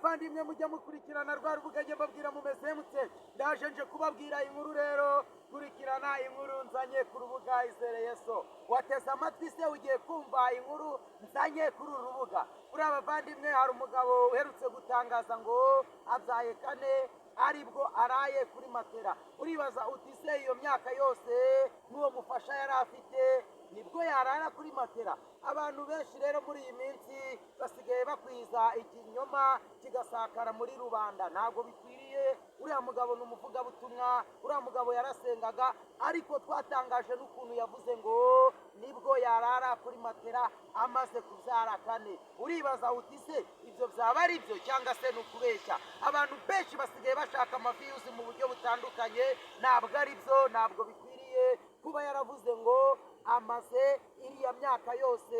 Bavandimwe mujya mukurikirana rwa rubuga, njye mbabwira mumeze mute? Ndaje nje kubabwira inkuru rero. Kurikirana inkuru nzanye ku rubuga Izere Yesu. Wateze amatwi se? Ugiye kumva inkuru nzanye kuri uru rubuga. Kuri abavandimwe, hari umugabo uherutse gutangaza ngo abyaye kane, aribwo araye kuri matera. Uribaza uti: "Se iyo myaka yose n'uwo mufasha yari afite, nibwo yarara kuri matera?" Abantu benshi rero muri iyi minsi basigaye bakwiza ikinyoma kigasakara muri rubanda. Ntabwo bikwiriye. Uriya mugabo ni umuvugabutumwa, uriya mugabo yarasengaga, ariko twatangaje n'ukuntu yavuze ngo nibwo yarara kuri matera amaze kubyara kane. Uribaza uti: "Se ibyo byaba ari byo cyangwa se ni ukubeshya?" Abantu benshi basigaye bashaka amaviews mu buryo butandukanye. Ntabwo ari byo, ntabwo bikwiriye kuba yaravuze ngo amaze iriya myaka yose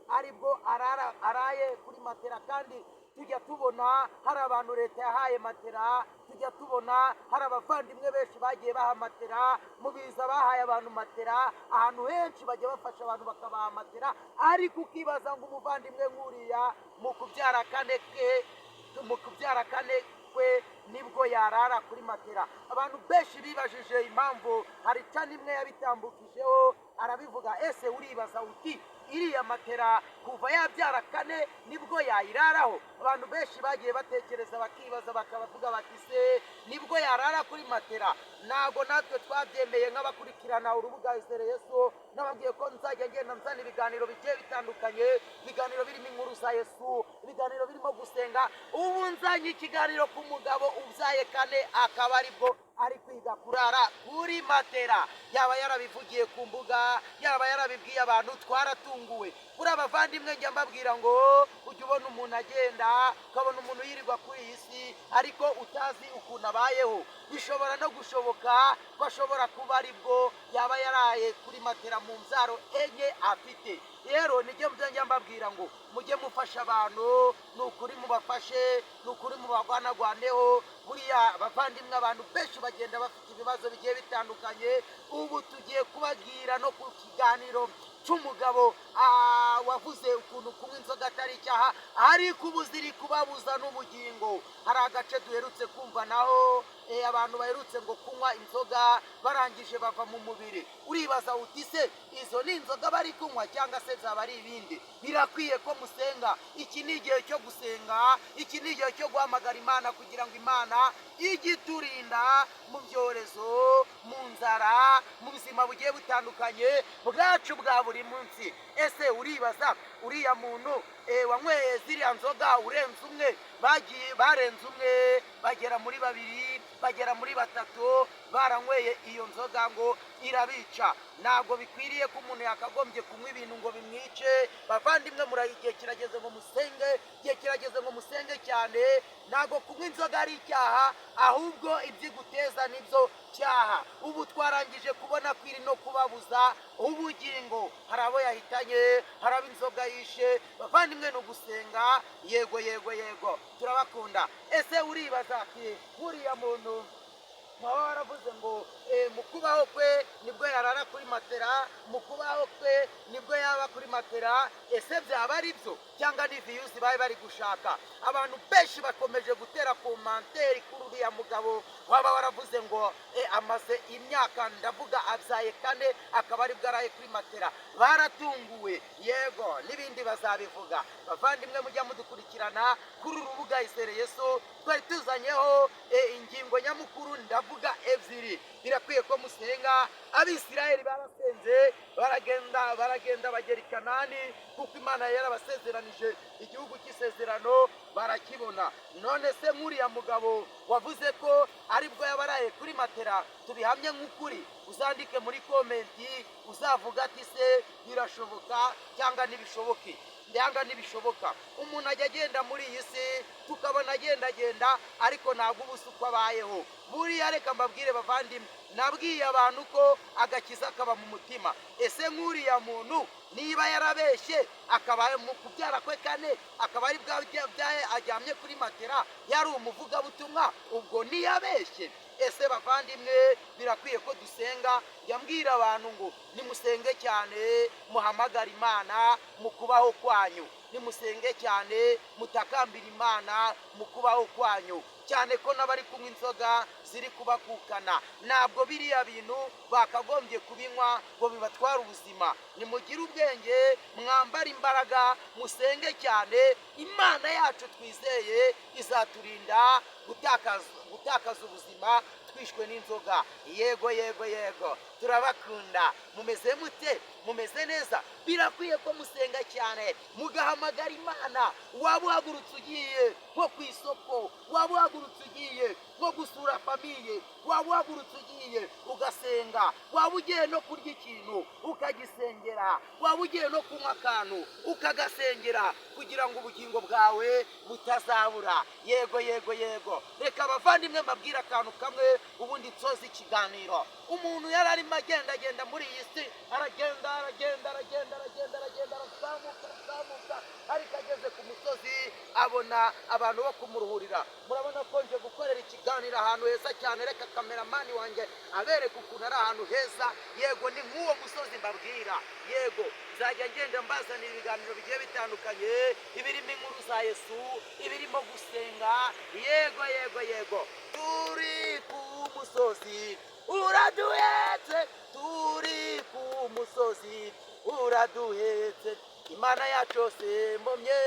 aribwo arara araye kuri matera, kandi tujya tubona hari abantu leta yahaye matera, tujya tubona hari abavandimwe benshi bagiye baha matera mu biza, bahaye abantu matera ahantu henshi, bajya bafasha abantu bakabaha matera. Ariko ukibaza ngo umuvandimwe nk'uriya mu kubyara kane kwe nibwo yarara kuri matera. Abantu benshi bibajije impamvu. Hari channel imwe yabitambukijeho arabivuga. Ese uribaza uti: "Iriya matera kuva yabyara kane nibwo yayiraraho?" Abantu benshi bagiye batekereza, bakibaza, bakabavuga bati: "Se nibwo yarara kuri matera?" Ntabwo natwe twabyemeye nk'abakurikirana urubuga Izere Yesu. Nababwiye ko nzajya ngenda nzana ibiganiro bigiye bitandukanye, ibiganiro birimo inkuru za Yesu, ibiganiro birimo gusenga. Ubu nzanye ikiganiro ku mugabo ubyaye kane, akaba aribwo ari kwiga kurara kuri matera. Yaba yarabivugiye ku mbuga, yaba yarabibwiye abantu, twaratunguwe. Kuri abavandimwe, njya mbabwira ngo ujya ubona umuntu agenda, ukabona umuntu yirirwa kuri iyi si, ariko utazi ukuntu abayeho. Bishobora no gushoboka ko ashobora kuba aribwo yaba yaraye kuri matera mu mbyaro enye afite. Rero nijye njya mbabwira ngo mujye mufasha abantu, ni ukuri mubafashe, ni ukuri mubagwanagwaneho. Buriya abavandimwe, abantu benshi bagenda bafite ibibazo bigiye bitandukanye. Ubu tugiye kubabwira no ku kiganiro cy'umugabo wavuze ukuntu kunywa inzoga atari icyaha, ariko ubu ziri kubabuza n'ubugingo. Hari agace duherutse kumva naho abantu baherutse ngo kunywa inzoga, barangije bava mu mubiri. Uribaza uti: "Se izo ni inzoga bari kunywa cyangwa se zaba ari ibindi?" Birakwiye ko musenga. Iki ni igihe cyo gusenga, iki ni igihe cyo guhamagara Imana kugira ngo Imana ijye iturinda mu byorezo, mu nzara, mu buzima bugiye butandukanye bwacu bwa buri munsi. Ese uribaza uriya muntu wanyweye ziriya nzoga urenze umwe, bagiye barenze umwe, bagera muri babiri, bagera muri batatu, baranyweye iyo nzoga ngo irabica? Ntabwo bikwiriye ko umuntu yakagombye kunywa ibintu ngo bimwice. Bavandimwe, murayi, igihe kirageze ngo musenge, igihe kirageze ngo musenge cyane. Ntabwo kunywa inzoga ari icyaha, ahubwo ibyo iguteza nibyo cyaha. Ubu twarangije kubona ko iri no kubabuza ubugingo. Hari abo yahitanye, hari abo inzoga yishe. Bavandimwe, ni ugusenga. Yego, yego, yego, turabakunda. Ese uribaza ati: "Nk'uriya muntu waba waravuze ngo mu kubaho kwe nibwo yarara kuri matera, mu kubaho kwe nibwo yaba kuri matera, ese byaba ari byo cyangwa ni views bari bari gushaka?" Abantu benshi bakomeje gutera commentaire kuri uriya mugabo waba waravuze ngo amaze imyaka, ndavuga abyaye kane, akaba aribwo araye kuri matera. Baratunguwe. Yego, n'ibindi bazabivuga. Bavandimwe mujya mudukurikirana kuri uru rubuga Izere Yesu, twari tuzanyeho ingingo nyamukuru, ndavuga ebyiri. Birakwiye ko musenga. Abisirayeli barasenze, baragenda, baragenda bagera i Kanani, kuko Imana yarabasezeranije igihugu cy'isezerano, barakibona. None se nk'uriya mugabo wavuze ko aribwo yabaraye kuri matera, tubihamye nk'ukuri? Uzandike muri comment, uzavuga ati: "Se birashoboka cyangwa ntibishoboke?" Cyangwa ntibishoboka? Umuntu ajya agenda muri iyi si, tukabona agendagenda, ariko ntabwo uba uzi uko abayeho. Buriya reka mbabwire bavandimwe, nabwiye abantu ko agakiza kaba mu mutima. Ese nk'uriya muntu niba yarabeshye, akaba mu kubyara kwe kane akaba ari bwaye aryamye kuri matera, yari umuvugabutumwa, ubwo ntiyabeshye? Ese bavandimwe, birakwiye ko dusenga. Yambwira abantu ngo nimusenge cyane, muhamagare Imana mu kubaho kwanyu. Nimusenge cyane, mutakambira Imana mu kubaho kwanyu, cyane ko n'abari kunywa inzoga ziri kubakukana, ntabwo biriya bintu bakagombye kubinywa ngo bibatware ubuzima. Nimugire ubwenge, mwambare imbaraga, musenge cyane. Imana yacu twizeye izaturinda gutakaza ubuzima twishwe n'inzoga. Yego, yego, yego, turabakunda. Mumeze mute? Mumeze neza? Birakwiye ko musenga cyane, mugahamagara Imana. Waba uhagurutse ugiye nko ku isoko, waba uhagurutse ugiye nko gusura famille, waba uhagurutse ugiye ugasenga, waba ugiye no kurya ikintu ukagisengera, waba ugiye no kunywa akantu ukagasengera, kugira ngo ubugingo bwawe butazabura. Yego, yego, yego. Reka abavandimwe mbabwire akantu kamwe, ubundi nsoza ikiganiro. Umuntu yari arimo agendagenda muri iyi si, aragenda, aragenda, aragenda, aragenda, aragenda, arazamuka, arazamuka, ariko ageze ku musozi abona abantu bo kumuruhurira. Murabona ko nje gukorera ikiganiro ahantu heza cyane. Reka cameraman wanjye abereke ukuntu ari ahantu heza. Yego, ni nk'uwo musozi mbabwira. Yego, nzajya ngenda mbazanira ibiganiro bigiye bitandukanye, ibirimo inkuru za Yesu, ibirimo gusenga. Yego, yego, yego. Turi ku musozi uraduhetse, turi ku musozi uraduhetse. Imana yacu yose mumye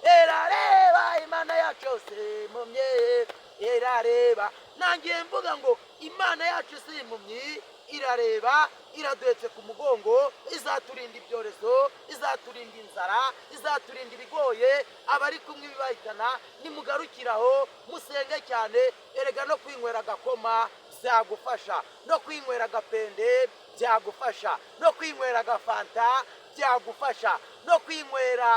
irareba, Imana yacu yose mumye irareba. Nangiye mvuga ngo Imana yacu si impumyi, irareba, iraduhetse ku mugongo, izaturinda ibyorezo, izaturinda inzara, izaturinda ibigoye, abari kumwe ibibahitana. Nimugarukiraho musenge cyane. Erega no kwinywera agakoma byagufasha, no kwinywera agapende byagufasha, no kwinywera agafanta byagufasha, no kwinywera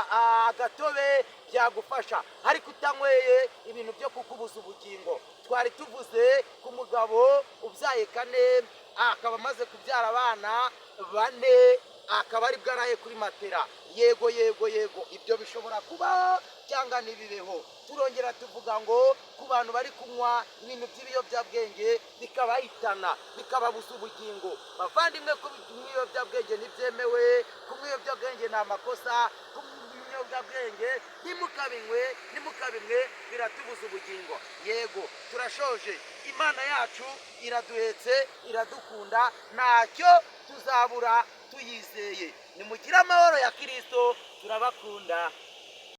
agatobe byagufasha, ariko utanyweye ibintu byo kukubuza ubugingo. Twari tuvuze ku mugabo ubyaye kane, akaba amaze kubyara abana bane, akaba aribwo araye kuri matera. Yego, yego, yego, ibyo bishobora kubaho cyangwa ntibibeho. Turongera tuvuga ngo ku bantu bari kunywa ibintu by'ibiyobyabwenge bikabahitana, bikababuza ubugingo. Bavandimwe, kunywa ibiyobyabwenge ntibyemewe, kunywa ibiyobyabwenge ni amakosa. Kunywa ibiyobyabwenge ntimukabinywe, ntimukabinywe, biratubuza ubugingo. Yego, turashoje. Imana yacu iraduhetse, iradukunda, ntacyo tuzabura tuyizeye. Nimugire amahoro ya Kirisito, turabakunda.